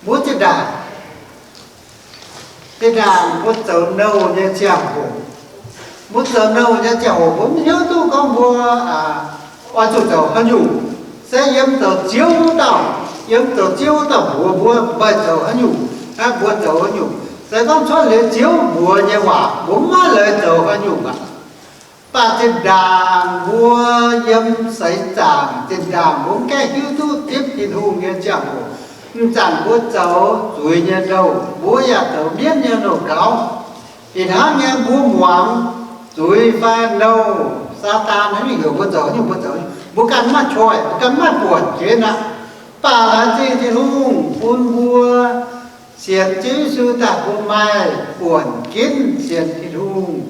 Mbuo zinh ndaangc, zinh ndaangc mbuo zoux nouh nyei ziangh hoc, mbuo zoux nouh nyei ziangh hoc mbuo mv hiuv duqv gorngv mbuo oix zuqc zoux haaix nyungc. Se yiem zoux Ziouv wuov dauh, yiem zoux Ziouv wuov dauh mbuox mbuo, meih zoux haaix nyungc, mbuo zoux haaix nyungc. Se gorngv cuotv liuz Ziouv mbuox nyei waac, mbuo mv maaih leiz zoux haaix nyungc aqv. Mv baac zinh ndaangc mbuo yiem seix zaangc, zinh ndaangc mbuo mv gaengh hiuv duqv zipv Tin-Hungh nyei ziangh hoc, m'zanc mbuo zoux zuiz nyei nouh, mbuo yaac zoux mienv nyei nouh gaux. Ih hnangv nyei mbuo muangx zuiz fai nouh, Saadaan haaix nyungc heuc mbuo zoux nyungc mbuo zoux, mbuo ganh mv maaih choice, mbuo ganh mv maaih buonc ginv aqv. Mv baac laengz zingh Tin-Hungh bun mbuo sienx Ziouv Yesu daaih mbuo maaih buonc ginv sienx Tin-Hungh,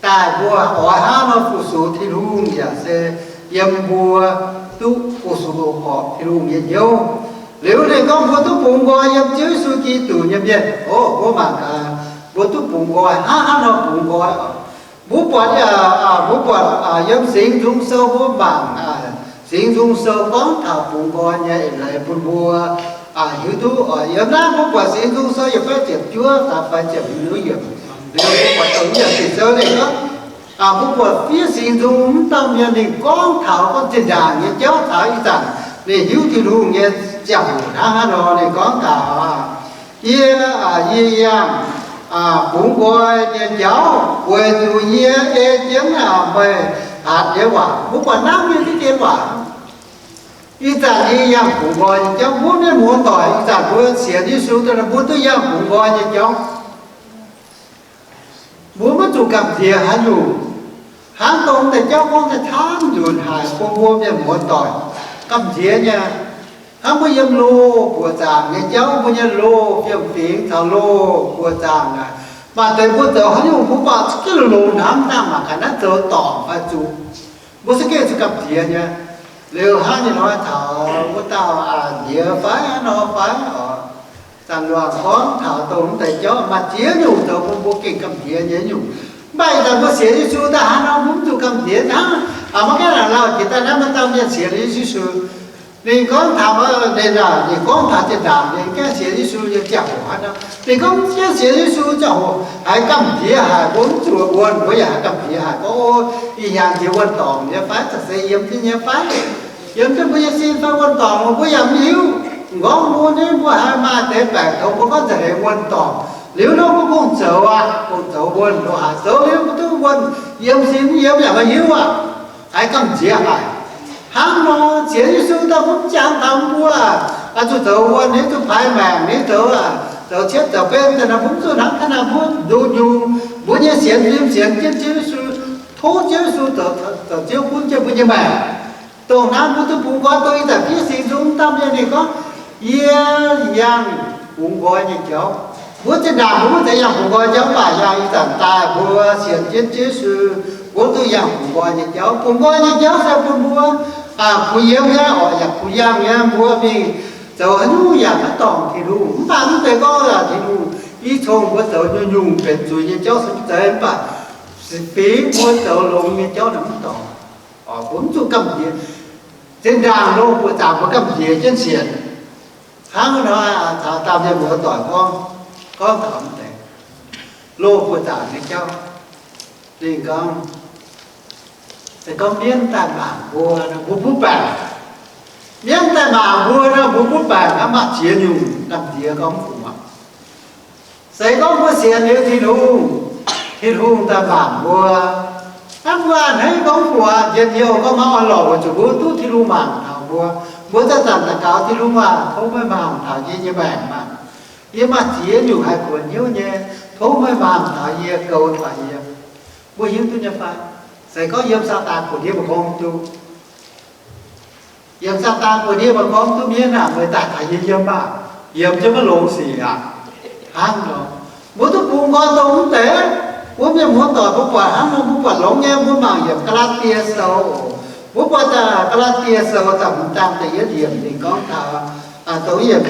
daaih mbuo oix hnangv nor fu-sux Tin-Hungh yaac se yiem mbuo duqv fu-sux horpc Tin-Hungh nyei hnyouv. Liuz ninh gorngv mbuo duqv bungx nqoi yiem Ziouv Yesu Giduc nyei mienh. O, mbuo mangc gaax, mbuo duqv bungx nqoi, hnangv haaix nor bungx nqoi oc? Mbuo buatc, mbuo buatc yiem Singx Nzung Sou mbuo mangc, Singx Nzung Sou gorngv taux bungx nqoi nyei eix leiz bun mbuo hiuv duqv. Yiem naaiv mbuo buatc Singx Nzung Sou yietc fai ziepc juov daaih fai ziepc hmz yiemc, liuz mbuo buatc dongh yiem Ging-Sou ninh gorngv, mbuo buatc fiev Singx Nzung wuov dauh mienh ninh gorngv taux gorngv zinh ndaangc nyei jauv taux ih zanc ninh hiuv Tin-Hungh nyei ziangh hoc hnangv haaix nor ninh gorngv taux, yie, yie yangh bungx nqoi nyei jauv weic zuqc yie ei jienv meih hatc nyei waac. Mbuo buatc hnangv nyei diqv dien waac. Ih zanc yie yangh bungx nqoi nyei jauv, mbuo mienh muoz-doic ih zanc mbuo sienx Yesu daaih mbuo duqv yangh bungx nqoi nyei jauv. Mbuo maiv zuqc gamh nziex haaix nyungc. Hnangv dongh deix jauv gorngv daaih camv nzunc haic bun mbuo mienh muoz-doic gamh nziex nyei. Hnangv mbuo yiem loh buoqc zaangc nyei jauv, mbuo nyei loh fiem-fingx caux loh buoqc zaangc naaic, maaih deix mbuo zoux haaix nyungc mbuo buatc za'gengh longx hnamv dangh mangc gaax naaiv zoux dorngc fai zuqc. Mbuo za'gengh zuqc gamh nziex nyei. Liuz hnangv nyei hnoi taux wuov dauh nziex fai hnangv nor fai oc. Zanc luangc gorngv taux dongh mv deix jauv maaih ziex nyungc zoux bun mbuo gengh gamh nziex nyei nyungc. Mv baac ih zanc mbuo sienx Yesu daaih hnangv nor mbuo mv zuqc gamh nziex hnangv. Maiv gaengh laaix lauh jiex daaih naaiv maaih dauh mienh sienx Yesu. Ninh gorngv taux, ninh, ninh gorngv taux zinh ndaangc ninh gaengh sienx Yesu nyei ziangh hoc hnangv nor. Ninh gorngv mv gaengh sienx Yesu ziangh hoc haiz gamh nziex haic, mbuo mv zuqc wuonh, mbuo yaac haiz gamh nziex haic. Gorngv, o, ih hnyangx jiex wuonh dorngc nyei fai, za'gengh yiem jienv nyei fai, yiem jienv mbuo nyei sin fai wuonh dorngc, mbuo yaac mv hiuv. M'nqorngv mbuo nyei mbuo haiz maaih deix baeqc tongx mbuo gorngv za'gengh wuonh dorngc. Liuz nor mbuo kungx zoux aqv, kungx zoux wuonh loh haic, zoux liuz mbuo duqv wuonh yiem sin yiem yaac maiv hiuv aqv. Haiz gamh nziex haic. Hnangv nor sienx Yesu daaih mv jangx taux mbuo, zuqc zoux wuonh, ninh zuqc paaix maengc, ninh zoux, zoux cietv zoux benv daaih nor, mbuo mv zuqc hnangv naaiv, mbuo nduqc nyungc mbuo nyei sienx fim sienx jienv Ziouv Yesu, tov Ziouv Yesu zoux Ziouv gunv jienv mbuo nyei maengc. Dongh naaiv mbuo duqv bungx nqoi, dongh ih zanc fiev Singx Nzung dauh mienh ninh gorngv, yie yangh bungx nqoi nyei jauv. Mbuo zinh ndaangc mbuo mv zeiz yangh bungx nqoi jauv, mv baac yangh ih zanc daaih mbuo sienx jienv Ziouv Yesu, mbuo duqv yangh bungx nqoi nyei jauv. Bungx nqoi nyei jauv se bun mbuo kuh yiem nyei oc, yaac kuh yangh nyei. Mbuo mingh zoux haaix nyungc yaac maiv dorngc Tin-Hungh. Mv baac mv zeiz gorngv Tin-Hungh i cong mbuo zoux nyungc-nyungc benx zuiz nyei jauv se mv zeiz, mv baac fingx mbuo zoux longx nyei jauv naaic mv dorngc. Mbuo mv zuqc gamh nziex. Zinh ndaangc loh buoqc zaangc mbuo gamh nziex jienv sienx. Hnangv nor, taux dauh mienh muoz-doic gorngv, gorngv taux mv deix loh buoqc zaangc nyei jauv. Ninh gorngv, se gorngv mienv daaih mangc mbuo nor, mbuo butv baengc. Mienv daaih mangc mbuo nor, mbuo butv baengc aqv, mv baac ziex nyungc gamh nziex gorngv mv fungc aqv. Se gorngv mbuo sienx liuz Tin-Hungh, Tin-Hungh daaih mangc mbuo, hnangv mbuo a'hneiv gorngv mv fungc aqv, njien-youh gorngv maiv orn-lorqc weic zuqc mbuo duqv Tin-Hungh mangc taux mbuo. Mbuo daaih zanc daux gaux, Tin-Hungh aac, tov meih mangc taux yie nyei maengc maah! Yie maaih ziex nyungc haih kuonx hnyouv nyei. Tov meih mangc taux yie, goux taux yie. Mbuo hiuv duqv nyei fai? Se gorngv yiem Saadaan buoz-ndiev mbuo gorngv duqv, yiem Saadaan buoz-ndiev mbuo gorngv duqv mienv aah, meih daaih taux yie yiem aah, yiemx jienv maiv longx sic aqv. Hnangv nor, mbuo duqv bungx nqoi dongh mv deix. Mbuo mienh muoz-doic mbuo buatc hnangv nor mbuo buatc longx nyei. Mbuo mangc yiem Gaa^laa^tie Sou oc. Mbuo buatc Gaa^laa^tie Sou da'hmz zaang da'yietv yiemc ninh gorngv taux, dongh yiemc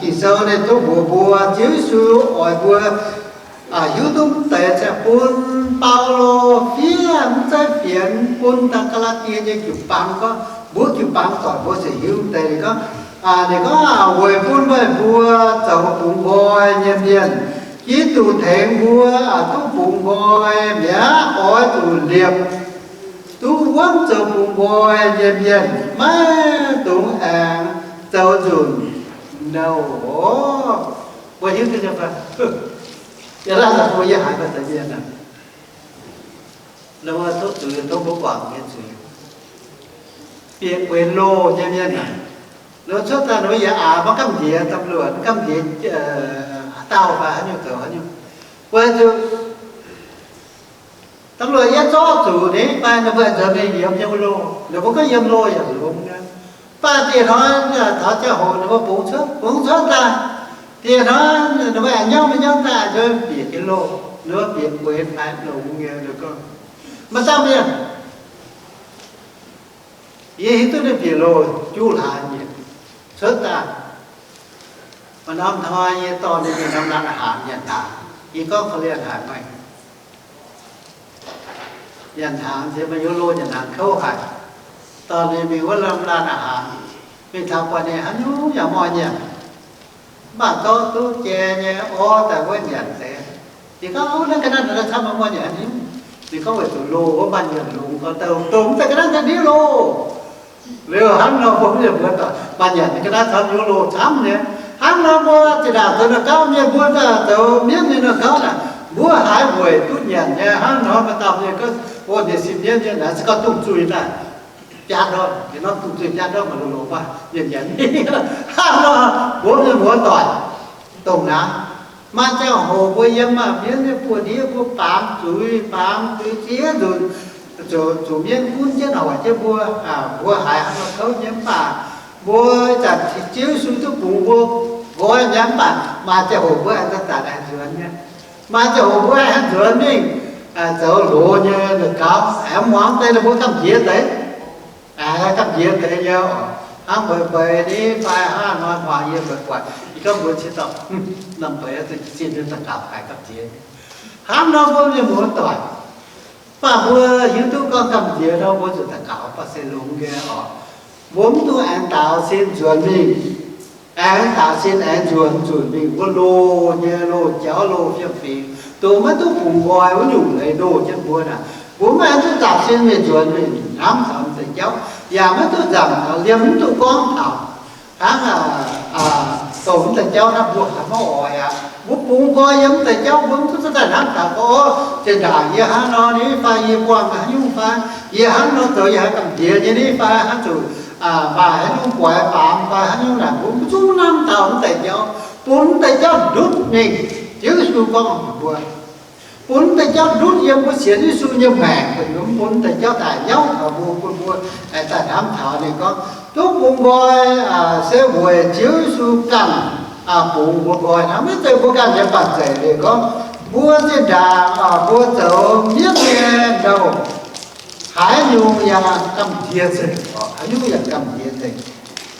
Ging-Sou ninh duqv mbuox mbuo Ziouv Yesu oix mbuo hiuv duqv mv deix ziangh bun Baulo fiev mv zeiz fienx bun dangh Gaa^laa^tie nyei jiu-baang gorngv, mbuo jiu-baang doic mbuo ziouc hiuv deix. Ninh gorngv, ninh gorngv, weic bun meih mbuo zoux bungx nqoi nyei mienh. Giduc tengx mbuo duqv bungx nqoi mi'aqv, oix zuqc liepc duqv wuonv zoux bungx nqoi nyei mienh, maiv dungx aengx zoux nzunc nouh oc. Mbuo hiuv duqv nyei fai? Yie laanh mbuo yie haiz mbuo deix mienh aah, ninh mbuo tov zuiz, tov mbuo guangc nyei zuiz, bieqc gueix loh nyei mienh aah, ninh mbuo cuotv daaih ninh mbuo yaac aax maiv gamh nziex, ตำรวจ gamh nziex dauh fai haaix nyungc zoux haaix nyungc. Weic zuqc ตำรวจ yie zorqv zuqc ninh fai ninh mbuo nzuonx mingh yiem nyei wuov loh, ninh mbuo gorngv yiem loh yaac longx nyei. Mv baac dieh hnoi taux ziangh hoc ninh mbuo bungx cuotv, bungx cuotv daaih, dieh hnoi ninh mbuo aengx nyauv maiv nyauv daaih nzuonx bieqc jienv loh, ninh mbuo bieqc gueix haaix longx nyei. Ninh gorngv, maaih dauh mienh, yie hiuv duqv ninh bieqc loh juqv hlaax nyieqc cuotv daaih. Maaih norm hnoi yie dorh ninh mingh norm laanh a'haangx nyanc hnaangx. Yie gorngv korv-lienh haic meih, nyanc hnaangx nziex meih yiem loh nyanc hnaangx kouv haic. Dorh ninh mingh wuov norm laanh a'haangx, mingh taux buatc ninh haaix nyungc yaac mv oix nyanc. Mv baac zorqv duqv jai nyei orv daaih wuov nyanc deix. Yie gorngv, naaiv ga'naaiv naaiv camv maiv oix nyanc haaix nyungc. Ninh gorngv, weic zuqc loh wuov maaih nyanc longx gau, douc douc mv zeiz ga'naaiv daaih ndiuv loh. Liuz hnangv nor mbuo mienh mbuo doic maaih nyanc ga'naaiv camv, yiem loh camv nyei. Hnangv nor mbuo zinh ndaangc zoux naaiv gauv mienh, mbuo zoux mienv nyei naaiv gauv naaic, mbuo haiz weic duqv nyanc nyei. Hnangv nor maaih dauh mienh gorngv, o, ninh sin mienv nyei naaic, se gorngv dungz zuiz daaih biaa ndorm, yietc norm dungz zuiz biaa ndorm maaih loz-loz maaih nyanc nyanc. Hnangv nor mbuo mienh mbuo doic dongh naaiv, maaih ziangh hoc mbuo yiem maanc mienv nyei buoz ndiev mbuo baamz zuiz, baamz zuiz ziex nzunc, zuqc mienv gunv jienv hoic jienv mbuo. Mbuo haiz hnangv nor kouv nyei, mv baac mbuo zanc Ziouv Yesu duqv bungx mbuo nqoi nyei, mv baac maaih ziangh hoc mbuo aengx zanc-zanc aengx nzuonx nyei. Maaih ziangh hoc mbuo aengx nzuonx mingh zoux loz nyei naaiv gauv, aengx muangx deix ninh mbuo gamh nziex deix. Aengx gamh nziex deix nyei oc. Hnangv mbeix mbeix ni fai hnangv hnoi muangx yie mbeix buatc, yie gorngv mbuo ciex dauh, norm mbeix zinh nyei daux gaux haiz gamh nziex. Hnangv nor mbuo mienh muoz doic, mv baac mbuo hiuv duqv gorngv gamh nziex nor mbuo zuqc daux gaux, mv baac se longx nyei oc. Mbuo mv dungx aengx daaux sin nzuonx mingh. Aengx daaux sin aengx nzuonx nzunc mingh wuov loh nyei loz-jauv loh fiem-fingx, dongh maiv duqv bungx nqoi wuov nyungc leiz ndoh jienv mbuo naaic, mbuo mv aengx duqv daaux sin mingh nzuonx mingh hnamv taux m'deix jauv, yaac maiv duqv nzamc taux, liemh mv duqv gorngv taux hnangv dongh m'deix jauv naaiv mbuo haiz maiv oix aqv. Mbuo bungx nqoi yiem m'deix jauv mbuo mv duqv cuotv daaih hnamv taux gorngv, o, zinh ndaangc yie hnangv nor ni fai, yie buangh haaix nyungc fai, yie hnangv nor zoux yie haiz gamh nziex nyei ni fai, hnangv zuqc maaih haaix nyungc guaix baamz fai haaix nyungc naaic, mbuo mv zungv hnamv taux m'deix jauv, bun m'deix jauv ndutv mingh. Ziouv Yesu gorngv mbuox mbuo, bun m'deix jauv ndutv yiem mbuo sienx Yesu nyei maengc, mv bun m'deix jauv daaih nyauv taux mbuo, bun mbuo aengx daaih hnamv taux ninh gorngv duqv bungx nqoi se weic Ziouv Yesu ganh bungx mbuo nqoi hnangv. Maiv zeiz mbuo ganh nyei banh zeic. Ninh gorngv mbuo zinh ndaangc mbuo zoux mienv nyei nouh, haaix nyungc yaac gamh nziex nzengc, haaix nyungc yaac gamh nziex nzengc.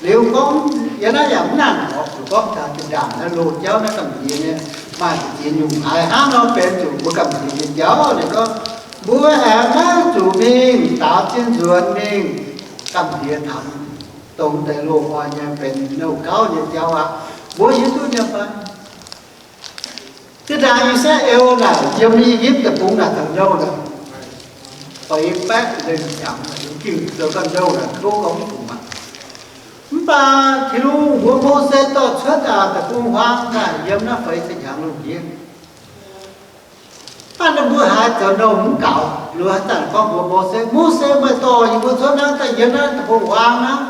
Liuz gorngv yie naaiv yaac mv nangc oc, zuqc gorngv taux zinh ndaangc naaiv loz-jauv naaiv gamh nziex nyei, maaih ziex nyungc haaix hnangv nor benx zuqc mbuo gamh nziex nyei jauv. Ninh gorngv mbuo aengx maiv zuqc mingh daaux sin nzuonx mingh gamh nziex taux dongh deix loz-hnoi nyei benx nouh gauv nyei jauv aqv. Mbuo hiuv duqv nyei fai? Zinh ndaangc I^saa^laa^en naaic yiem I^yipv Deic-Bung naaic zoux nouh naaic, feix baeqv lengh jangx, ging zoux ganh nouh naaic kouv gorngv mv baac Tin-Hungh mbuox Mose dorh cuotv deic-bung-huaang naaic yiem naaiv feix ziepc hnyangx lungh ndiev. Mv baac ninh mbuo haiz zoux nouh mv gaux, liuz haaix zanc gorngv mbuox Mose, Mose, meih dorh yie mbuo cuotv naaiv daaih yiem naaiv deic-bung-huaang naaiv,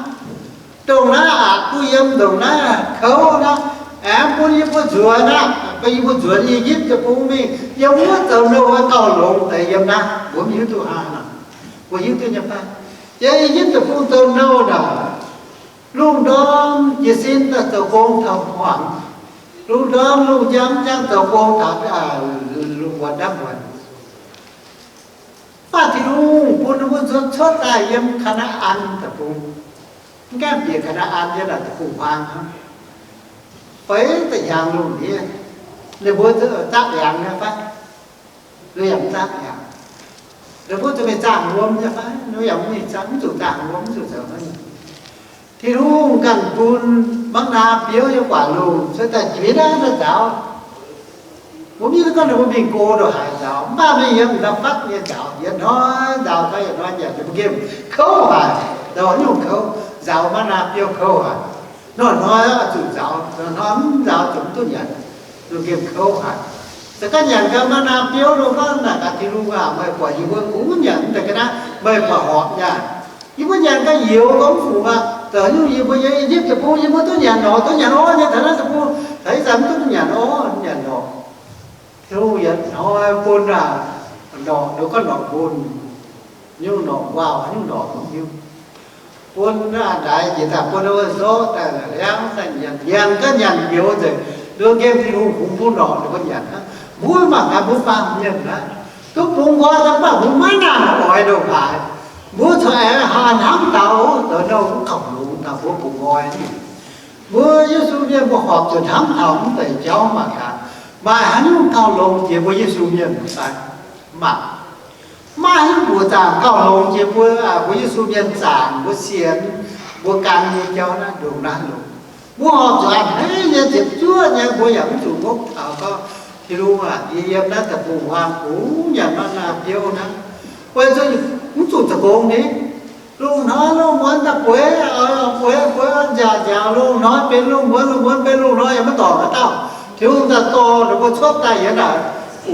ndongc naaiv aqc duqv yiem ndongc naaiv kouv naaiv, aengx bun yie mbuo nzuonx aqv, bun yie mbuo nzuonx I^yipv Deic-Bung mingh, yiem wuov zoux nouh wuov gauh longx deix yiem naaiv. Mbuo mv hiuv duqv haaix nor, mbuo hiuv duqv nyei fai? Yiem I^yipv Deic-Bung zoux nouh naaic, lungh ndorm jiez sin daaih zoux gong taux hmuangx, lungh ndorm lungh njang njang zoux gong taux wuonx ndapv wuonx. Mv baac Tin-Hungh bun ninh mbuo cuotv daaih yiem Kaa^naa^an Deic-Bung, mv gaengh bieqc Kaa^naa^an yiem naaic deic-bung-huaang hnangv, feix ziepc hnyangx lungh ndiev. Ninh mbuo zaqv ndiangx nyei fai? Ninh yaac mv zaqv ndiangx. Ninh mbuo zuqc mingh zaangh wuom nyei fai? Ninh yaac mv mingh zaangh, mv zuqc zaangh wuom, mv zuqc zoux haaix nyungc. Tin-Hungh ganh bun Mangv naa biouv nyei guaax lungh cuotv daaih jiex naaiv nzaaux. Mbuo mv hiuv duqv gorngv ninh mbuo mingh go ndongc haaix nzaaux, mv baac mingh yiem ndau fatv nyei nzaaux, yietc hnoi nzaaux gau yietc hnoi nyanc, ninh mbuo nqemh kouv haic, zoux nyungc kouv, nzaaux mangv naa biouv kouv haic. Hnoi-hnoi oix zuqc nzaaux, hnoi-hnoi mv nzaaux zuqc mv duqv nyanc, ninh mbuo nqemh kouv haic. Se gorngv nyanc gau mangv naa biouv lo gorngv naaic gaax Tin-Hungh aac, meih buatc yie mbuo kungx nyanc mv deix ga'naaiv, meih buatc horpc nyaah. Yie mbuo nyanc gau youz gorngv fungc aqv. Zoux nyungc yie mbuo nyei Yeqipv Deic-Bung yie mbuo duqv nyanc norqc, duqv nyanc orv nyei, taux naaiv deic-bung taux ih zanc mv duqv nyanc orv, nyanc norqc. Tin-Hungh yietc hnoi bun aac, norqc nduov gorngv norqc nqun, nyungc norqc nquaauh, nyungc norqc mv hiuv. Bun aac ndaix njiec daaih bun ninh mbuo zorqv daaih liangv daaih nyanc, nyanc gau nyanc youz nzengc. Ninh mbuo nqemh Tin-Hungh kungx bun norqc ninh mbuo nyanc hnangv. Mbuo mangc gaax mbuo baamh mienh naaiv, duqv bungx nqoi daaih mv baac mbuo maiv nangc oix ndongc haaix. Mbuo corc aengx haih hnamv taux, zoux nouh mv gauh longx taux mbuo bungx nqoi. Mbuo Yesu mienh mbuo horpc zuqc hnamv taux mv deix jauv mangc gaax, maaih haaix nyungc gauh longx jiex mbuo Yesu mienh fai? Mv baac maaih haaix nyungc mbuoqc zaangc gauh longx jiex mbuo, mbuo Yesu mienh zaangc mbuo sienx mbuo gan nyei jauv naaiv ndongc naaiv longx. Mbuo horpc zuqc a'hneiv nyei, ziepc zuoqv nyei, mbuo yaac mv zuqc ngopv taux gorngv, Tin-Hungh aac, yie yiem naaiv deic-bung-huaang kungx nyanc mangv naa biouv hnangv. Weic zuqc mv zuqc zoux gong ni. Lungh hnoi lungh muonz daaih bueix, bueix, bueix, nziaauc nziaauc, lungh hnoi benx lungh muonz, lungh muonz benx lungh hnoi, yaac maiv dorngc haaix dauh. Tin-Hungh daaih dorh ninh mbuo cuotv daaih yiem naaic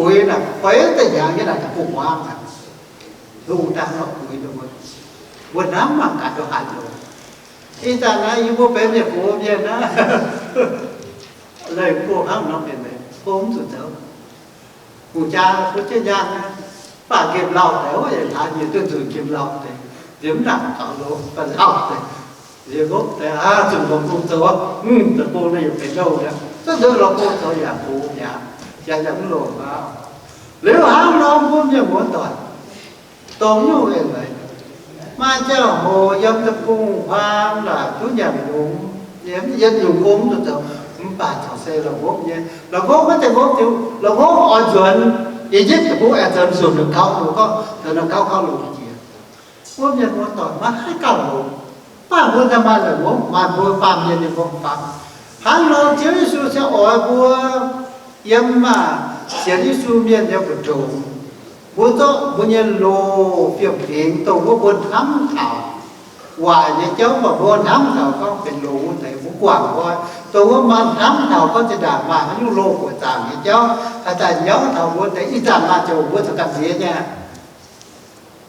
uix naaic, feix da'hnyangx yiem naaic deic-bung-huaang aqv. Tin-Hungh daaih nor uix ninh mbuo. Mbuo hnamv mangc gaax ndongc haaix longx. Ih zanc naaiv yie mbuo benx mienh gox mienh naaiv, leih go hnangv nor benx meih go mv zuqc zoux. Hungh jaa mbuo jienv nyaanh, mv baac nqemh lauh deix, ov, yietc hlaax nyienh duqv nzunc nqemh lauh deix, nziex mv nangc taux loz, mv baac lauh deix, nziex ngopv deix, aav, zuqc longc gong zoux, mv, zoux gong naaiv yaac benx nouh mi'aqv. Zuqc nzunc longc gong zoux yaac gox mi'aqv, yaac yaac mv longc aqv. Liuz hnangv nor mbuo mienh muoz-doic, dongh nyungc eix leiz, maaih ziangh hoc yiem deic-bung-huaang naaic duqv nyanc longx, yiem yietc nyungc gong duqv zoux, mv baac corc se la'ngopv nyei. La'ngopv maiv zeiz ngopv diuh, la'ngopv oix nzuonx, I^yipv Deic-Bung aengx nzuonx zuqc ninh gauh longx, gorngv zoux ninh gauh gauh longx jiex. Mbuo mienh muoz-doic maiv haih gauh longx, mv baac mbuo daaih maaih la'ngopv, maaih mbuo baamh mienh nyei m'nqorngv-famv. Hnangv nor Ziouv Yesu se oix mbuo yiem maah sienx Yesu mienh nyei mbu'ndongx, mbuo zorqv mbuo nyei loz fiem-fingx dongh wuov mbuo hnamv taux waaic nyei jauv, mv baac mbuo hnamv taux gorngv benx longx wuov deix mbuo guangc nqoi, dongh wuov maaih hnamv taux gorngv zinh ndaangc maaih haaix nyungc loz buoqc zaangc nyei jauv haih daaih nyauv taux mbuo deix, ih zanc maaih ziouc mbuo zuqc gamh nziex nyei.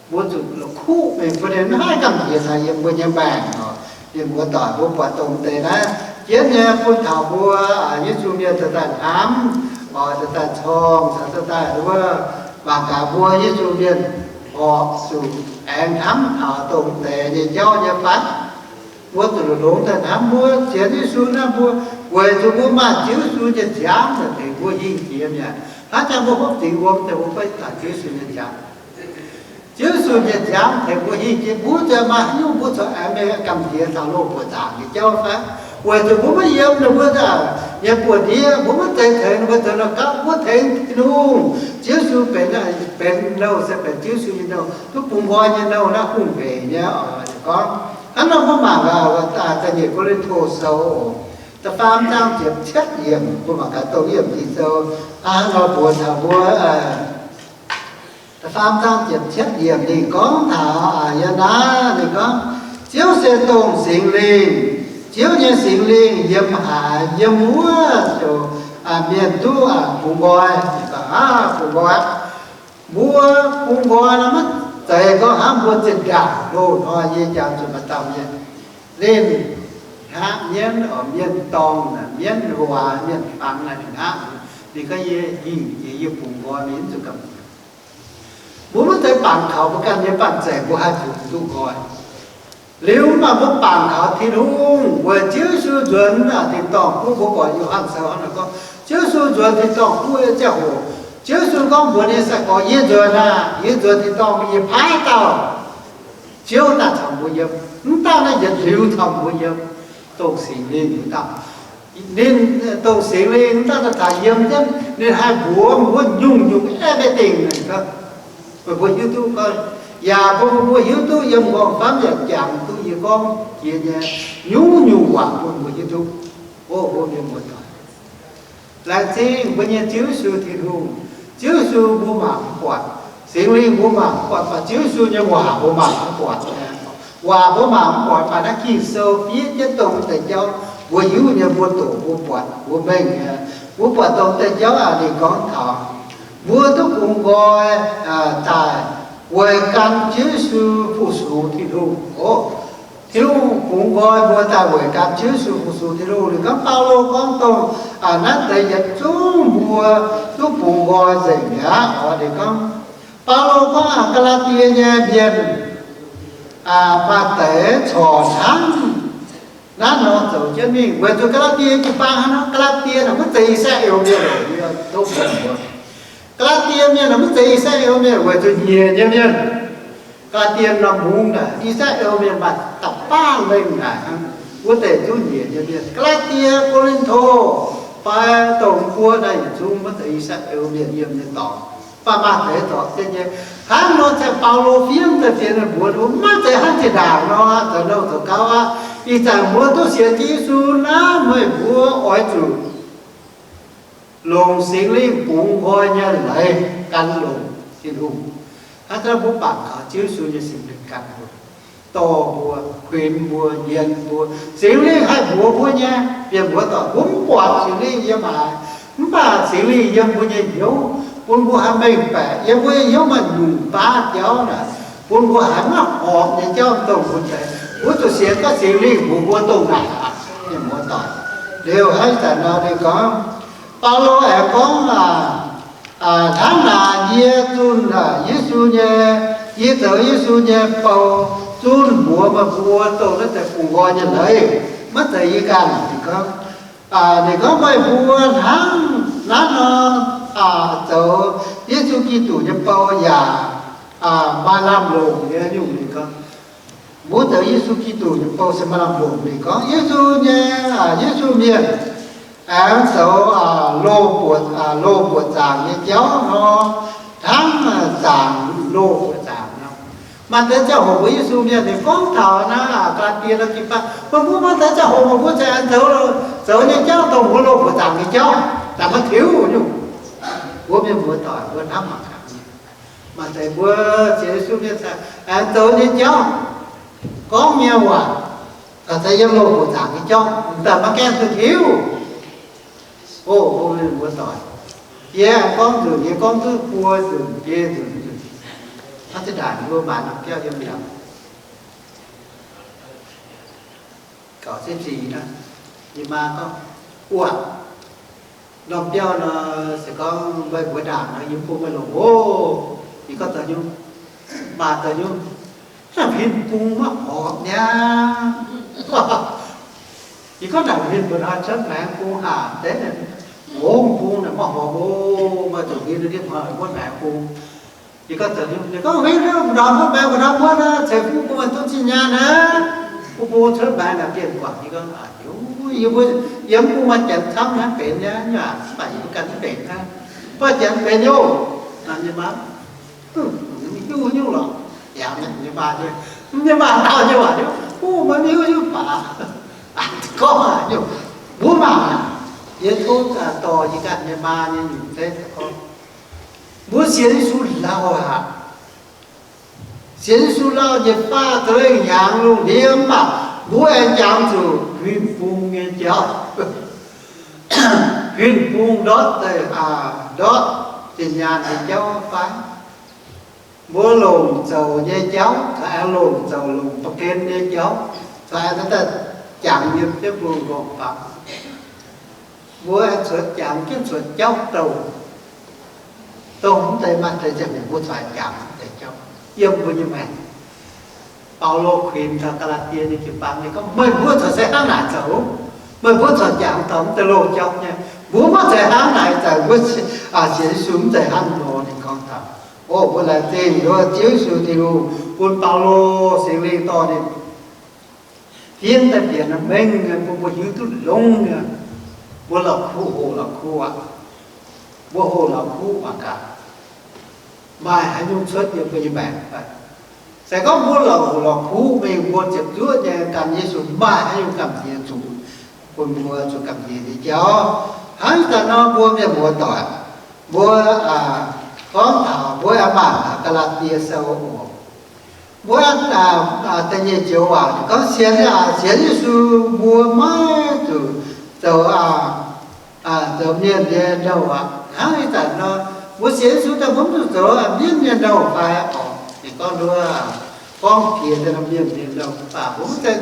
Mbuo zuqc la'kuqv mingh bun ninh maiv haih gamh nziex taux yiem mbuo nyei maengc oc. Mienh muoz-doic, mbuo buatc dongh deix naaiv jienv nyei bun taux mbuo Yesu mienh zoux daaih hnamv, oix zoux daaih corng, zoux daaih wuov, mangc gaax mbuo Yesu mienh horpc zuqc aengx hnamv taux dongh deix nyei jauv nyei fai? Mbuo zuqc longx daaih hnamv mbuo sienx Yesu naaiv mbuo, weic zuqc mbuo maaih Ziouv Yesu nyei nziaamv naaic tengx mbuo hingh jiex mi'aqv. Hnangv jangx mbuo hopv dingx wuom daaih mbuo goiv taux Ziouv Yesu nyei nziaamv. Ziouv Yesu nyei nziaamv tengx mbuo hingh jiex, mbuo zuqc maaih haaix nyungc mbuo corc aengx mingh gamh nziex taux loz buoqc zaangc nyei jauv fai? Weic zuqc mbuo maiv yiem ninh mbuo nyei buoz-ndiev, mbuo maiv zeiz tengx ninh mbuo zoux nouh gapv, mbuo tengx Tin-Hungh. Ziouv Yesu benx, benx nouh se benx Ziouv Yesu nyei nouh, duqv bungx nqoi nyei nouh naaiv hungh mbeix nyei oc. Gorngv hnangv nor mbuo mangc gaax, da'nyeic Ko^lin^to Sou da'faam zaang ziepc cietv yiemc, mbuo mangc gaax dongh yiemc Ging-Sou hnangv nor mbuox taux mbuo. Da'faam zaang ziepc cietv yiemc ninh gorngv taux, yiem naaiv ninh gorngv, Ziouv se dongh Singx Lingh. Ziouv nyei Singx Lingh yiem haaix, yiem wuov ziouc mienh duqv bungx nqoi. Ninh gorngv, bungx nqoi. Mbuo bungx nqoi nor maiv zeiz gorngv hnangv mbuo zinh ndaangc loz-hnoi yie jangx zuqc maaih dauh mienh, ninh hngaqv mienv, oix mienv dorngh, mienv waac, mienh fangx naaic ninh hngaqv. Ninh gorngv, yie hingh jiex yie bungx nqoi, mienh mv zuqc gamh nziex. Mbuo maiv zeiz bangc kaux mbuo ganh nyei banh zeic mbuo haih bungx duqv nqoi. Liuz mv baac mbuo bangc kaux Tin-Hungh weic Ziouv Yesu nzuonx tin-dorngh guv. Mbuo buatc Yo^han Sou hnangv naaic gorngv, Ziouv Yesu nzuonx tin-dorngh guv nyei ziangh hoc, Ziouv Yesu gorngv mbuox ninh nyei sai-gorx, yie nzuonx aah, yie nzuonx tin-dorngh, yie paaiv dauh Ziouv daaih caux mbuo yiem. Mv dauh naaiv yietc liuz caux mbuo yiem, dongh Singx Lingh wuov dauh. Ninh, dongh Singx Lingh wuov dauh daaih caux yiem jienv, ninh haih mbuox mbuo nyungc-nyungc aeqv, deix dingc ninh gorngv, meih mbuo hiuv duqv gorngv, yaac bun mbuo hiuv duqv yiem m'nqorngv-famv yaac jangx duqv. gorngv jiex nyei nyungc-nyungc waac bun mbuo hiuv duqv. O mbuo mienh muoz-doic, laengz zingh mbuo nyei Ziouv Yesu Tin-Hungh. Ziouv Yesu mbuo mangc mv buatc, Singx Lingh mbuo mangc mv buatc, baac Ziouv Yesu nyei waac mbuo mangc mv buatc. Waac mbuo mangc mv buatc, baac naaiv Ging-Sou fiev jienv dongh wuov deix jauv mbuo hiuv nyei, mbuo doqc, mbuo buatc, mbuo mengh nyei. Mbuo buatc dongh wuov deix jauv aqv, ninh gorngv taux mbuo duqv bungx nqoi daaih weic gan Ziouv Yesu fu-sux Tin-Hungh oc. Tin-Hungh bungx nqoi mbuo daaih weic gan Ziouv Yesu fu-sux Tin-Hungh. Ninh gorngv, Baulo gorngv dongh naaiv deix yietc zungv mbuo duqv bungx nqoi nzengc mi'aqv. Oix ninh gorngv, Baulo gorngv aqv, Gaa^laa^die nyei mienh maaih deix corc hnangv naaiv nor zoux jienv mingh, weic zuqc Gaa^laa^die jiu-baang hnangv nor, Gaa^laa^die naaic maiv zeiz I^saa^laa^en mienh oc. Yie tov mbuox mbuo, Gaa^laa^die mienh naaic maiv zeiz I^saa^laa^en mienh, weic zuqc nyiec nyei mienh. Gaa^laa^die norm mungv naaic, I^saa^laa^en mienh maaih da'faanh lengh naaic hnangv. Wuov deix zungv nyiec nyei mienh. Gaa^laa^die, Ko^lin^to, fai dongh mbuo naaiv yietc zungv maiv zeiz I^saa^laa^en mienh yiem nyei dorngx. Mv baac maaih deix zorpc jienv nyei. Hnangv nor, Baulo fiev deix fienx mbuox mbuo, maiv zeiz hnangv zinh ndaangc nor, zoux nouh zoux gauv aqv. Ih zanc mbuo duqv sienx Yesu naaiv, meih mbuo oix zuqc longc Singx Lingh bungx nqoi nyei leiz gan longc Tin-Hungh. Hnangv naaiv mbuo bangc kaux Ziouv Yesu nyei Singx Lingh gan mbuo, dorh mbuo, kuinx mbuo, nyienz mbuo. Singx Lingh haih mbuox mbuo nyei. Mienh muoz-doic, mbuo mv buatc Singx Lingh yiem haaix, mv baac Singx Lingh yiem mbuo nyei hnyouv, bun mbuo haih mengh baeqc. Yiem mbuo nyei hnyouv maaih nyungc baav jauv naaic, bun mbuo haiz maiv horpc nyei jauv dongh mbuo deix. Mbuo zuqc sienx gorngv Singx Lingh mbuox mbuo dongh naaic aqv. Mienh muoz-doic, liuz hnangv ih zanc nor ninh gorngv, Baulo aengx gorngv, hnangv naaic yie zunh Yesu nyei, yie zoux Yesu nyei bou zunh mbuox meih mbuo dongh naaiv deix bungx nqoi nyei leiz, maiv zeiz yie ganh. Ninh gorngv, ninh gorngv, meih mbuo hnangv naaiv nor zoux Yesu Giduc nyei bou yaac maaih lamh longc nyei nyungc. Ninh gorngv, mbuo zoux Yesu Giduc nyei bou se maaih lamh longc. Ninh gorngv Yesu nyei, Yesu mienh aengx zoux loz-mbuoqc, loz-mbuoqc zaangc nyei jauv nor, hnangv zaangc loz-mbuoqc zaangc nor. Maaih deix ziangh hoc mbuo Yesu mienh ninh gorngv taux naaiv gaa^laa^die nor jiu-baang, meih mbuo maaih deix ziangh hoc meih mbuo za'gengh zoux, zoux nyei jauv dongh mbuo loz-mbuoqc zaangc nyei jauv, daaih maiv tiuv nyungc. Mbuo mienh muoz-doic mbuo hnamv mangc gaax. Maaih deix mbuo sienx Yesu mienh aengx zoux nyei jauv, gorngv nyei waac, gauh zeiz yiem loz-mbuoqc zaangc nyei jauv, daaih maiv gaengh duqv tiuv. O mbuo mienh muoz-doic, yie aengx gorngv nzunc, yie gorngv duqv buo nzunc biei nzunc. Hnangv zinh ndaangc mbuo maaiz norm biauv yiem mi'aqv. Gauh zipv sic naaiv, yie maa gorngv, wuov norm biauv nor, se gorngv meih mbuo ndaangc nor, yie mv bun meih longc oc. Yie gorngv da'nyungc, maa da'nyungc, naaic huin bung maiv horpc niaa. Yie gorngv naaic huin mbuo hnoi cuotv maengx bung haac deix, ngongh bung naaic maiv horpc oc. Meih zuqc huin ndiev hnoi muotv maengx bung. Yie gorngv, ninh gorngv, huin ndorm muotv maengx, ndorm muotv naaiv ceix fuqv bun meih duqv zinh nyaanh aqv. Bun bung cuotv maengx naaic bienh guangc. Yie gorngv, yie mbuo yiem bung maaih janx camv hnangv benx nyei, mv baac yie mbuo ganh mv benx hnangv. Mv baac janx benx nyei oc. Nyei maa, hiuv nyungc lorqc. Yaac nyei maa, nyei maa dau nyei waac, o, meih hiuv nyungc baac. Gorngv aqv, mbuo mangc aqv. Yie tov dorh yie ganh nyei maa nyei nyungc zeiv gorngv, mbuo sienx Yesu lauh aqv. Sienx Yesu lauh, njiec faah za'gengh hnyangx lungh ndiev, mv baac mbuo aengx jangx zuqc huin bung nyei jauv. Huin bung ndortv deix, ndortv zinh nyaanh nyei jauv fai? Mbuo longc zoux nyei jauv, caux aengx longc zoux longc ba'gen nyei jauv, caux aengx daaih jangx yiem jienv mbuo m'nqorngv famx. Mbuo aengx cuotv jangx jienv cuotv jauv douh. Dongh mv deix maaih deix ziangh hoc mbuo cuotv jangx mv deix jauv yiem mbuo nyei maengc. Baulo kuinx taux Gaa^laa^die nyei jiu-baang, ninh gorngv, meih mbuo corc se hnangv naaic zoux. Meih mbuo corc jangx taux mv deix loz-jauv nyei. Mbuo maiv zeiz hnangv naaic zoux. Mbuo sienx Yesu mv zeiz hnangv nor. Ninh gorngv taux, o, mbuo laengz zingh nduov Ziouv Yesu Tin-Hungh bun Baulo Singx Lingh dorh ninh fiev daaih bieqc mengh nyei, bun mbuo hiuv duqv longx nyei. Mbuo la'kuqv hoqc la'kuqv aqv. Mbuo hoqc la'kuqv mangc gaax, maaih haaix nyungc cuotv yiem mbuo nyei maengc fai? Se gorngv mbuo lorz hoc lorz kuv mingh, mbuo ziepc zuoqv nyei gan Yesu maaih haaix nyungc gamh nziex zuqc bun mbuo zuqc gamh nziex nyei jauv. Hnangv ih zanc nor mbuo mienh muoz doic, mbuo gorngv taux mbuo aengx mangc taux Gaa^laa^die Sou oc. Mbuo da'nyeic joux waac gorngv sienx, sienx Yesu mbuo maiv zuqc zoux zoux mienh nyei nouh aqv. Hnangv ih zanc nor, mbuo sienx Yesu daaih mbuo mv zuqc zoux mienv nyei nouh fai oc? Ninh gorngv nduov, gorngv jiex daaih mienh nyei nouh, mv baac mbuo mv zeiz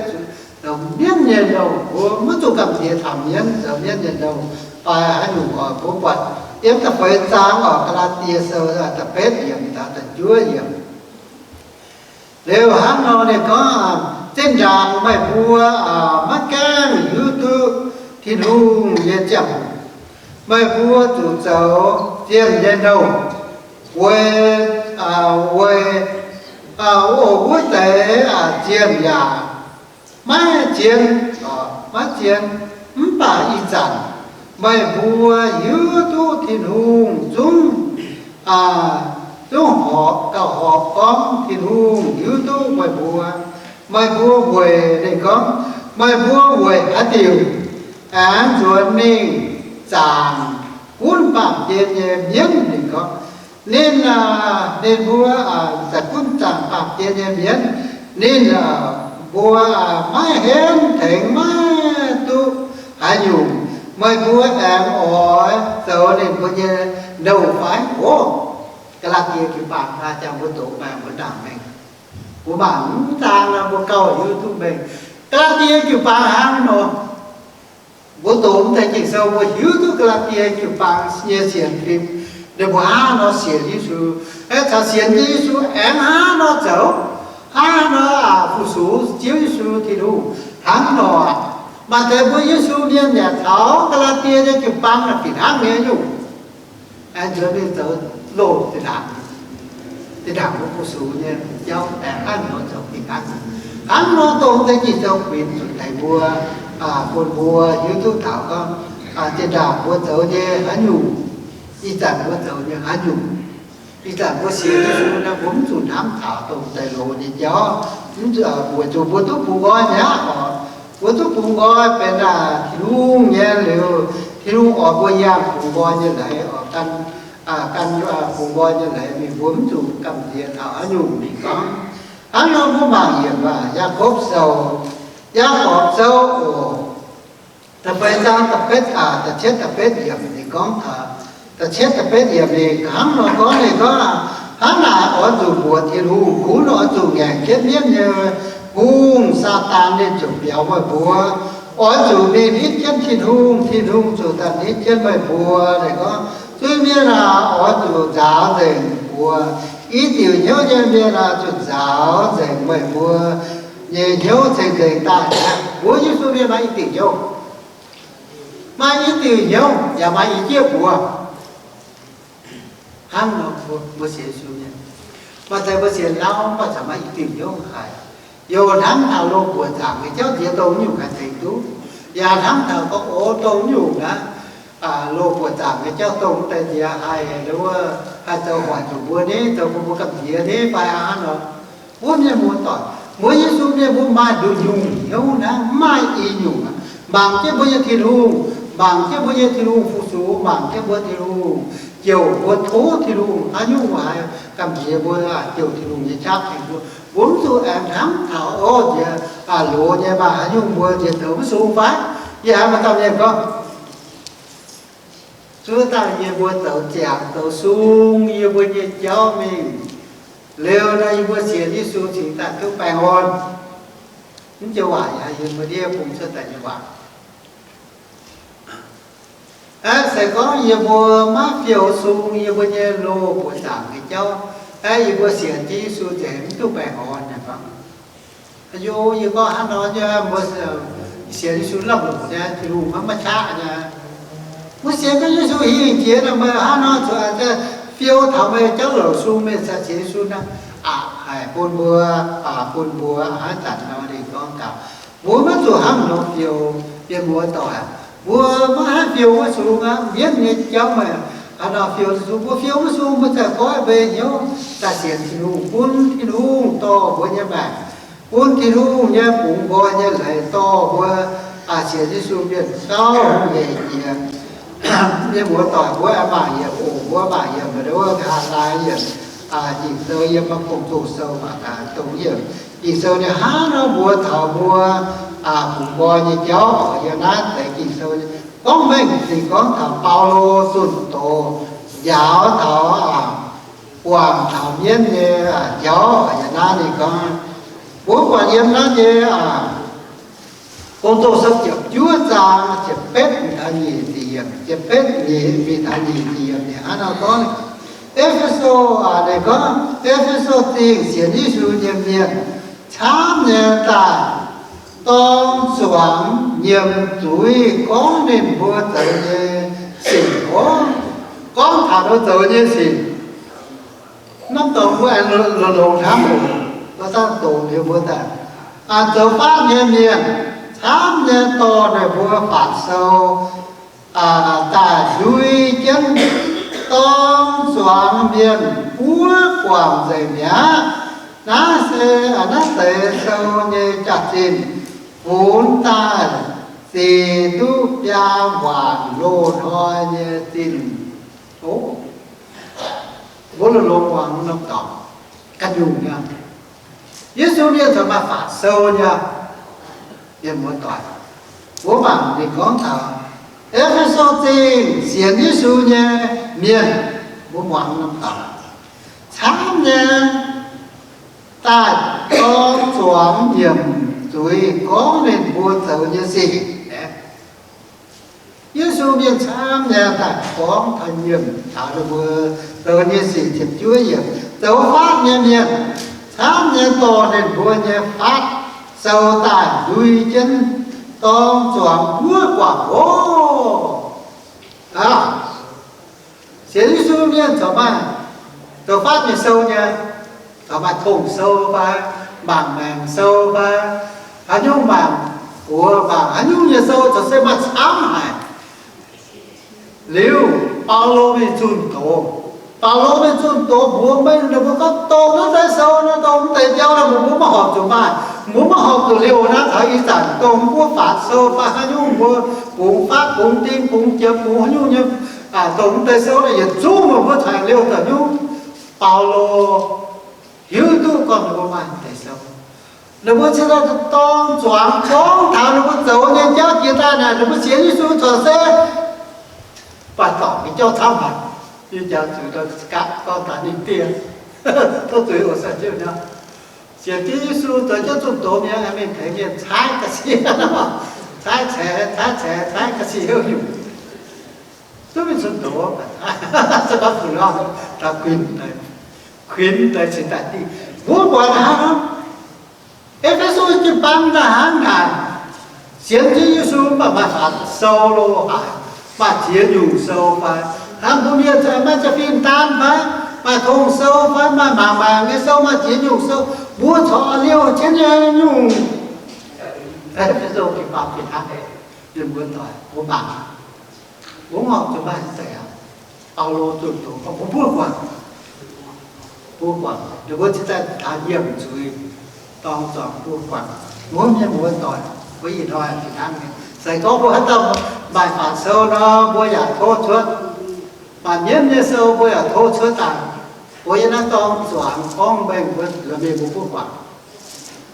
zoux mienv nyei nouh, mbuo mv zuqc gamh nziex taux mienv, zoux mienv nyei nouh fai haaix nyungc oc. Mbuo buatc yiem da'feix zaang oc, Gaa^laa^die Sou da'betv yiemc taux da'juov yiemc. Liuz hnangv nor ninh gorngv, zinh ndaangc meih mbuo maiv gaengh hiuv duqv Tin-Hungh nyei ziangh hoc, meih mbuo zuqc zoux zienh nyei nouh, weic, weic, o, wuov deix zienh yaac maiv zien, maiv zien. Mv baac ih zanc meih mbuo hiuv duqv Tin-Hungh zungv, zungv horpc, gauh horpc gorngv Tin-Hungh hiuv duqv meih mbuo. Meih mbuo weic, ninh gorngv, meih mbuo weic haaix diuc aengx nzuonx mingh zaangc gunv baamh gen nyei mienv? Ninh gorngv, ninh, ninh mbuo za'gengh gunv zaangc baamh gen nyei mienv. Ninh mbuo maiv henv tengx maiv duqv haaix nyungc. Meih mbuo aengx oix zoux ninh mbuo nyei nouh fai? Oc, Gaa^laa^die jiu-baang naaiv jangx mbuo doqc maengx mbuo ndaangc mengh. Mbuo mangc mv zaang nor mbuo gauh hiuv duqv mengh. Gaa^laa^die jiu-baang hnangv nor. Mbuo doqc mv deix Ging-Sou mbuo hiuv duqv Gaa^laa^die jiu-baang nyei sienx fim, ninh mbuo hnangv nor sienx Yesu, aengx caux sienx Yesu aengx hnangv nor zoux, hnangv nor fu-sux Ziouv Yesu Tin-Hungh hnangv nor. Maaih deix mbuo Yesu mienh yaac caux Gaa^laa^die nyei jiu-baang naaic fih hnangv nyei nyungc. Aengx nzuonx mingh zoux loz zinh ndaangc, zinh ndaangc mbuo fu-sux nyei jauv aengx hnangv nor zoux fih hnangv. Hnangv nor dongh deix Ging-Sou kuinx zuqc deix mbuo, bun mbuo hiuv duqv taux gorngv, zinh ndaangc mbuo zoux nyei haaix nyungc, ih zanc mbuo zoux nyei haaix nyungc. Ih zanc mbuo sienx Yesu nor, mbuo mv zuqc hnamv taux dongh deix loz nyei jauv, weic zuqc mbuo duqv bungx nqoi mi'aqv oc. Mbuo duqv bungx nqoi benx Tin-Hungh nyei liuz, Tin-Hungh oix mbuo yangh bungx nqoi nyei leiz oc, gan, gan bungx nqoi nyei leiz mingh, mbuo mv zuqc gamh nziex taux haaix nyungc mingh gorngv. Hnangv nor mbuo mangc yiem Yaakopv Sou, Yaakopv Sou oc, da'feix zaang da'betv, da'cietv da'betv yiemc ninh gorngv, da'cietv da'betv yiemc ninh hnangv nor gorngv, ninh gorngv, hnangv naaic oix zuqc mbuox Tin-Hungh, gunv oix zuqc ngaengc jienv mienv nyei hungh, Saadaan, ninh ziouc biaux meih mbuo. Oix zuqc mingh nitv jienv Tin-Hungh, Tin-Hungh ziouc daaih nitv jienv meih mbuo. Ninh gorngv, zuiz-mienh aah, oix zuqc nzaaux nzengc mbuo. I diuc hnyouv nyei mienh aah, zuqc nzaaux nzengc meih mbuo nyei hnyouv ceng-nzengc daaih. Mbuo Yesu mienh maaih i diuc hnyouv, maaih i diuc hnyouv yaac maaih i jieqv mbuox. Hnangv nor mbuo sienx Yesu mienh, maaih deix mbuo sienx lauh mv baac corc maaih i diuc hnyouv haic. Youc hnamv taux loz-buoc zaangc nyei jauv nziex dongh nyungc haih tengx duqv, yaac hnamv taux gorngv, o, dongh nyungc naaiv, loz-buoc zaangc nyei jauv dongh deix nziex haih, wuov, haih zoux hoic zuqc mbuo ni, zoux bun mbuo gamh nziex ni fai hnangv nor. Mbuo mienh muoz-doic, mbuo Yesu mienh mbuo maaih nduqc nyungc hnyouv naaiv, mv maaih i nyungc aqv. Mangc jienv mbuo nyei Tin-Hungh, mangc jienv mbuo nyei Tin-Hungh fu-sux, mangc jienv mbuo Tin-Hungh jouh, mbuo tov Tin-Hungh haaix nyungc mbuo haih gamh nziex mbuo, jouh Tin-Hungh nyei qaqv tengx mbuo. Mbuo mv zuqc aengx hnamv taux, o, nziex loz nyei maaih haaix nyungc mbuo nziex zoux mv sung fai? Yie haiz maaih dauh mienh gorngv, zuov daaih yie mbuo zoux ziangx zoux sung yie mbuo nyei jauv mingh liuz nor, yie mbuo sienx Yesu cingx daaih duqv baengh orn. Mv joux waac yaac yie mbuo ndiev bung cuotv daaih nyei waac. Aeqv, se gorngv yie mbuo maiv fiou sung yie mbuo nyei loz-buoc zaangc nyei jauv, aeqv, yie mbuo sienx jienv Yesu nzengc mv duqv baengh orn naaic gorngv. Aa, yie gorngv hnangv nor nyei, mbuo sienx Yesu lamh longc nyei, Tin-Hungh maiv maaih qaqv nyei. Mbuo sienx duqv Yesu hingh jiex nor, meih hnangv nor zuqc fiou taux meih jauv louc sung, meih cingx sienx Yesu naaiv. Aqc, haic bun mbuo, bun mbuo haaix zanc nor ninh gorngv gaax, mbuo maiv zuqc hnangv nor fiou, mienh muoz-doic. Mbuo maiv haih fiou wuov sung aqv. Mienv nyei jauv meih Aa, nor fiou zuqc mbuo fiou mv sung, mbuo zaih goiv mbeix hnyouv daaih sienx Tin-Hungh, bun Tin-Hungh dorh mbuo nyei maengc, bun Tin-Hungh nyei bungx nqoi nyei leiz dorh mbuo sienx Yesu mienh gauh hungh hec jiex. Mienh muoz-doic, mbuo aengx mangc yiemc oc, mbuo mangc yiemc wuov nqa'haav laai yiemc Ging-Sou yiem Gong-Zoh Sou mangc gaax dongh yiemc Ging-Sou ninh hnangv nor mbuox taux mbuo bungx nqoi nyei jauv oc. Yiem naaiv deix Ging-Sou gorngv mengh ninh gorngv taux Baulo zunh doz njaaux taux, guangc taux mienv nyei jauv. Yiem naaiv ninh gorngv, mbuo buatc yiem naaiv nyei Gong-Zoh Sou ziepc juov zaang ziepc betv mingh taux nyic ziepc yiemc, ziepc betv mingh taux nyic ziepc yiemc ninh hnangv nor gorngv, E^fe^so, ninh gorngv E^fe^so Zingh sienx Yesu nyei mienh camv nyei daaih dorng zuangx nyiemc zuiz gorngv ninh mbuo zoux nyei sic oc. Gorngv taux mbuo zoux nyei sic, norm dorngx mbuo aengx longx-longx hnamv oc. Mbuo dangh doqc liuz mbuo daaih, zoux fatv nyei mienh camv nyei dorh ninh mbuo fatv sou daaih ndui jienv dorng zuangx mienh buov guangc nzengc mi'aqv. Naaiv se naaiv deix sou nyei jaax-zinh funx daaih zic duqv biaa waanc loz-hnoi nyei zinh. Mbuo longx-longx muangx norm dorngx ganh nyungc nyei. Yesu mienh corc maaih fatv sou nyei. Mienh muoz-doic, mbuo mangc ninh gorngv taux E^fe^so Zingh sienx Yesu nyei mienh, mbuo muangx norm dorngx camv nyei daaih dorng zuangx nyiemc zuiz gorngv ninh mbuo zoux nyei sic. Yesu mienh camv nyei daaih gorngv taux nyiemc taux ninh mbuo zoux nyei sic. Ziepc juov yiemc, zoux fatv nyei mienh camv nyei dorh ninh mbuo nyei fatv sou daaih ndui jienv dorng zuangx buov guangc oc. Sienx Yesu mienh corc maaih zoux fatv nyei sou nyei, corc maaih tong sou fai, mangc maengc sou fai, haaix nyungc mangc, gox mangc haaix nyungc nyei sou corc se maaih camv haic. Liuz Baulo mingh zunh doz, Baulo mingh zunh doz mbuox mengh ninh mbuo gorngv, dongh naaiv deix sou nor, dongh mv deix jauv nor, mbuo maiv horpc zuqc maaih, mbuo maiv horpc zuqc liouh naaiv taux ih zanc dongh mbuo fatv sou fai haaix nyungc mbuo bungx fatv, bungx ding, bungx jiem, bungx haaix nyungc nyei, dongh mv deix sou nor yietc zungv meih mbuo tengx liouh daaih nyungc. Baulo hiuv duqv gorngv ninh mbuo maaih mv deix sou, ninh mbuo cingx daaih dorng zuangx gorngv taux ninh mbuo zoux nyei jauv jiex daaih naaic, ninh mbuo sienx Yesu corc se baac dorngc nyei jauv camv haic. Yie jangx zuqc ga'gorngv daaih ninh dieh, tov zuiz oc, sai jienv nor. Sienx jienv Yesu zoux jienv zunh doz mienh, mingh tengx mienh caaiv ga'sie, caaiv caix, caaiv caix, caaiv ga'sie hnyouv nyungc. Duqv mingh zunh doz, se gorngv fuc lorh, daaih kuinx deix, kuinx deix cingx daaih dieh. Mbuo buatc hnangv E^fe^so jiu-baang daaih hnangv naaic, sienx jienv Yesu mv baac maaih fatv sou lo haic, maaih ziex nyungc sou fai, hnangv mbuo mienh maaih jaa-fin daan fai, maaih tong sou fai, maaih mangc maengc nyei sou, maaih ziex nyungc sou, mbuo corc liouh jienv nyei nyungc. E^fe^so jiu-baang fih hnangv, mienh muoz-doic, mbuo mangc, mbuo mv horpc zuqc maaih mv deix aqv. Baulo zunh doz gorngv mbuo buov guangc, buov guangc, ninh mbuo cingx daaih taux nyiemc zuiz, dorng zuangx buov guangc. Mbuo mienh muoz-doic, mbuo ih hnoi fih hnangv nyei. Se gorngv mbuo haaix dauh maaih fatv sou nor, mbuo yaac tov cuotv. Maaih mienv nyei sou mbuo yaac tov cuotv daaih. Mbuo yiem naaiv dorng zuangx gorngv mengh mbuo lomh mienh mbuo buov guangc.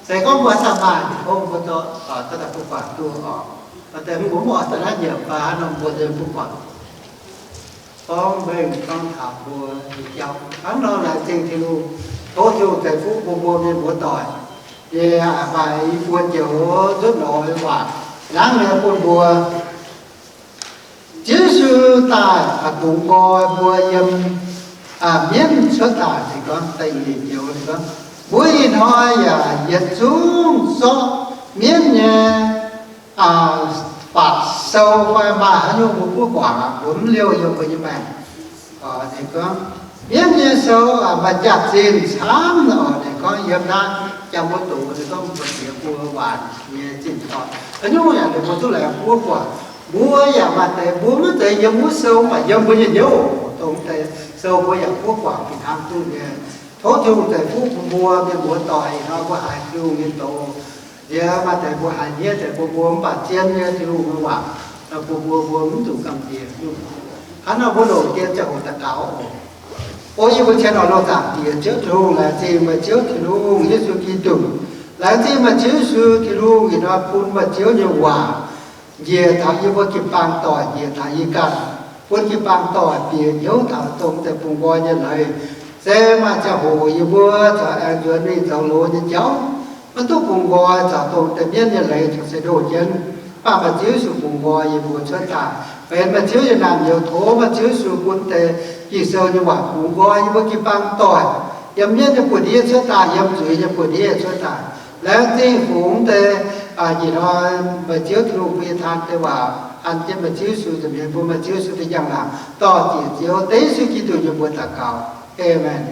Se gorngv mbuo haaix dauh maaih, tov mbuo dorh daaih buov guangc duqv oc. Mv deix mbuo mv oix daaih naaiv nyiemc fai haaix nor mbuo buov guangc. Gorngv mengh gorngv taux mbuo nyei jauv hnangv nor, laengz zingh Tin-Hungh. Tov Tin-Hungh ceix fuqv bun mbuo mienh muoz-doic nyei, maaih i buo joux nzutv lorz waac hnangv nyei bun mbuo. Yesu daaih bungx nqoi mbuo yiem mienv cuotv daaih. Ninh gorngv, da'nyeic joux ninh gorngv, mbuo ih hnoi yaac yietc zungv zorqv mienv nyei fatv sou fai maaih haaix nyungc mbuo buov guangc, mbuo mv liouh yiem mbuo nyei maengc. Ninh gorngv, mienv nyei sou maaih jaax-zinh camv. Ninh gorngv yiem naaiv jangx mbuo doqc, ninh gorngv mbuo ziex buo waanc nyei zinh torngv, haaix nyungc yaac ninh mbuo duqv laengz buov guangc. Mbuo yaac maaih deix mbuo maiv zeiz yiem wuov sou, mv baac yiem mbuo nyei hnyouv, dongh deix sou mbuo yaac buov guangc fih hnangv duqv nyei. Tov Tin-Hungh ceix fuqv bun mbuo mienh muoz-doic, ih hnoi mbuo haiz Tin-Hungh nyei doz. Yie maaih deix mbuo haiz hniev deix bun mbuo, mv baac zien nyei Tin-Hungh nyei waac bun mbuo, mbuo mv zuqc gamh nziex nyungc. Hnangv naaic mbuo longc dien ziangh hoc daux gaux oc. O yie mbuo cien oix longx zaangc Diex Ziouv Tin-Hungh, laengz zingh meih Ziouv Tin-Hungh Yesu Giduc. Laengz zingh meih Ziouv Yesu Tin-Hungh ih hnoi bun meih Ziouv nyei waac njiec taux yie mbuo jiu-baang doic, njiec taux yie ganh, bun jiu-baang doic bieqc hnyouv taux dongh deix bungx nqoi nyei leiz. Se maaih ziangh hoc yie mbuo corc aengx nzuonx mingh zoux loz nyei jauv, maiv duqv bungx nqoi, caux dongh deix mienv nyei leiz corc se ndoh jienv. Mv baac meih Ziouv Yesu bungx nqoi yie mbuo cuotv daaih, benx meih Ziouv nyei naamh nyouz. Tov meih Ziouv Yesu bun deix Ging-Sou nyei waac bungx nqoi yie mbuo jiu-baang doic, yiem mienv nyei buoz-ndiev cuotv daaih, yiem zuiz nyei buoz-ndiev cuotv daaih. Laengz zingh fungx deix ih hnoi meih Ziouv Tin-Hungh bun yie taan deix waac an jienv meih Ziouv Yesu nza'hmien, bun meih Ziouv Yesu deix njang-laangc. Dorh Diex Ziouv, dengv Yesu Giduc nyei mbuox daux gaux. Aamen.